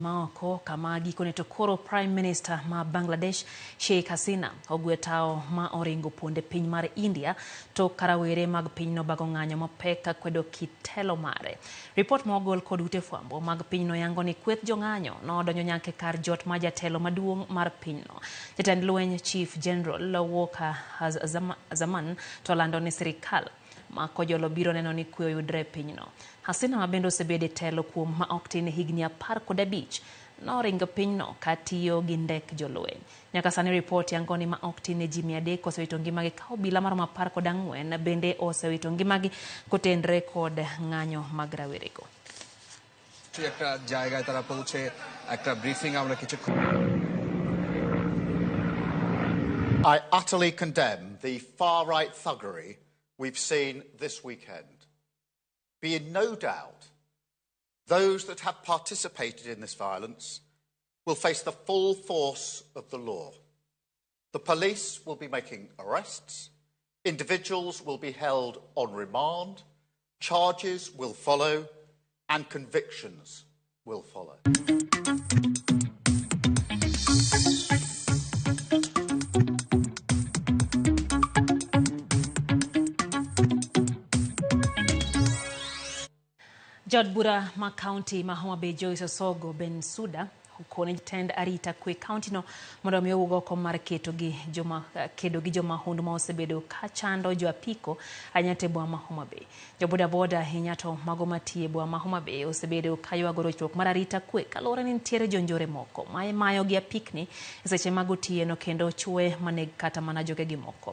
Maoko kama gikone to koro Prime Minister ma Bangladesh Sheikh Hasina ogwe tao ma oringo ponde piny mar India tok ka rawere mag pinyno bago ng'anyo mapek ka kwedo kit telo mare. Ripot ma ogol kod ute fwambo mag pinyno yango ni kweth jong'anyo nodonjo nyaka e kar jot ma jatelo maduong' mar pinyno. Jatend lweny Chief General Walker Zaman to olando ni sirikal ma kojolo biro neno ni kwe oyudre e pinyno. Hasina ma bende osebedo e telo kuom ma ok tin higni 15 noringo pinyno ka tiyo gi ndek jolweny. Nyaka sani ripot yango ni ma ok tin ne ji 300 osewito ngimagi ka obila maromo 14 bende osewito ngimagi kotenre kod ng'anyo mag rawerego. একটা জায়গায় তারা পৌঁছে একটা ব্রিফিং আমরা কিছু I utterly condemn the far-right thuggery we've seen this weekend. Be in no doubt, those that have participated in this violence will face the full force of the law. The police will be making arrests, individuals will be held on remand, charges will follow, and convictions will follow. Jaod bura ma kaunti ma Homa Bay Joyce Osogo Bensuda okone jatend arita kwe kaunti no mondo mi owuog oko mar keto gi joma kedo gi jomahundu ma osebedo ka chando jo apiko ahinya to e boma ma Homa Bay. Jo boda boda ahinya to mago matiyo e boma ma Homa Bay osebedo ka ywago rochruok mar arita kwe kaluwore ni nitiere jonjore moko ma imayo gi apikni e seche mag otieno kendo chwe maneg kata mana jogegi moko.